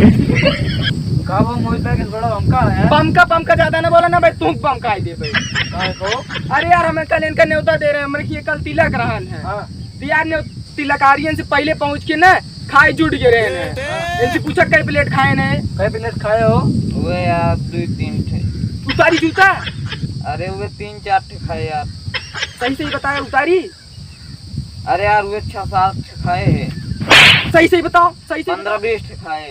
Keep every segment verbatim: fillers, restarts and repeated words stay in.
का बा मोहित भाई, के बड़ा बमका है? बमका, बमका ज्यादा ना बोला ना भाई, तू बमका ही दे भाई। काहे को? अरे यार, हमें कल इनका न्योता दे रहे हैं, हमरे की कल तिलक रहन है। हाँ। तो यार, न्यो-, तिलकारियन से पहिले पहुँच के ना खाए जुट गए रहे हैं। हाँ। इनसे पूछा, "कै प्लेट खाए हैं?" कै प्लेट खाए हो? हुए यार, दो तीन ठे। उतारी जूता? अरे, हुए तीन चार ठे खाए यार। सही सही बताया, उतारी? अरे यार, हुए छह सात ठे खाए हैं। सही सही बताओ, सही सही पन्द्रह बताओ। बीस ठे खाए।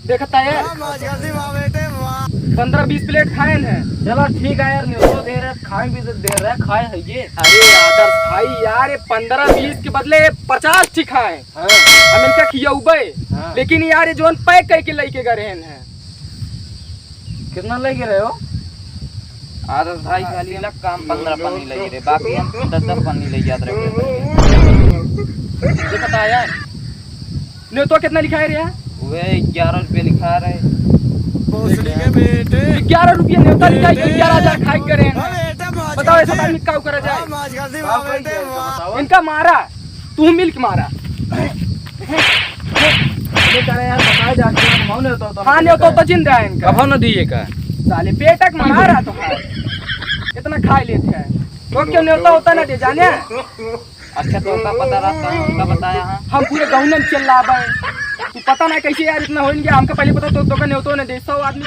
देखता है यार, वाह, मौज कर दी, वाह बेटे, वाह। पन्द्रह बीस प्लेट खाए हैं। चलो ठीक है यार, न्योतो दे रहे, खाए भी दे रहे, खाए है ये। अरे आदर्श भाई यार, ये पन्द्रह बीस के बदले पचास ठे खाए। हाँ। हम इनका खियौबे। हाँ। लेकिन यार, ये जोन पैक करके लेके गए हैं। कितना लेके रहे हो? आदर्श भाई खाली लग काम पन्द्रह पन्नी ले रहे, बाकी हम दस दस पन्नी ले जात रहे। ये बताया, न्योतो कितना लिखा है रे? वह ग्यारह रुपये लिखा रहे। भोसड़ी के बेटे। ग्यारह रुपये न्योता लिखा है, ग्यारह हजार खाए करे हैं। हाँ बेटे, मौज बताओ, कर ऐसा दी। आदमी का करा जाए? हाँ, मौज कर दी, वाह बेटे, वाह। इनका मारा, तू मिल के मारा। ये करे यार, बताए जाके, हम न्योता तो हाँ, न्योता तो जिंदा है इनका। कभो न दिए का। साले पेटक मारा तो है। इतना खाए लेते हैं। तो क्यों न्योता होता ना दे जाने? अच्छा, तो उनका पता रहता है, उनका बताया है। हम पूरे गाँव में चिल्लाबे। तू पता ना कैसे यार इतना हो गया, हमका पहले पता तो, तो का न्योतो ने दे, सौ आदमी।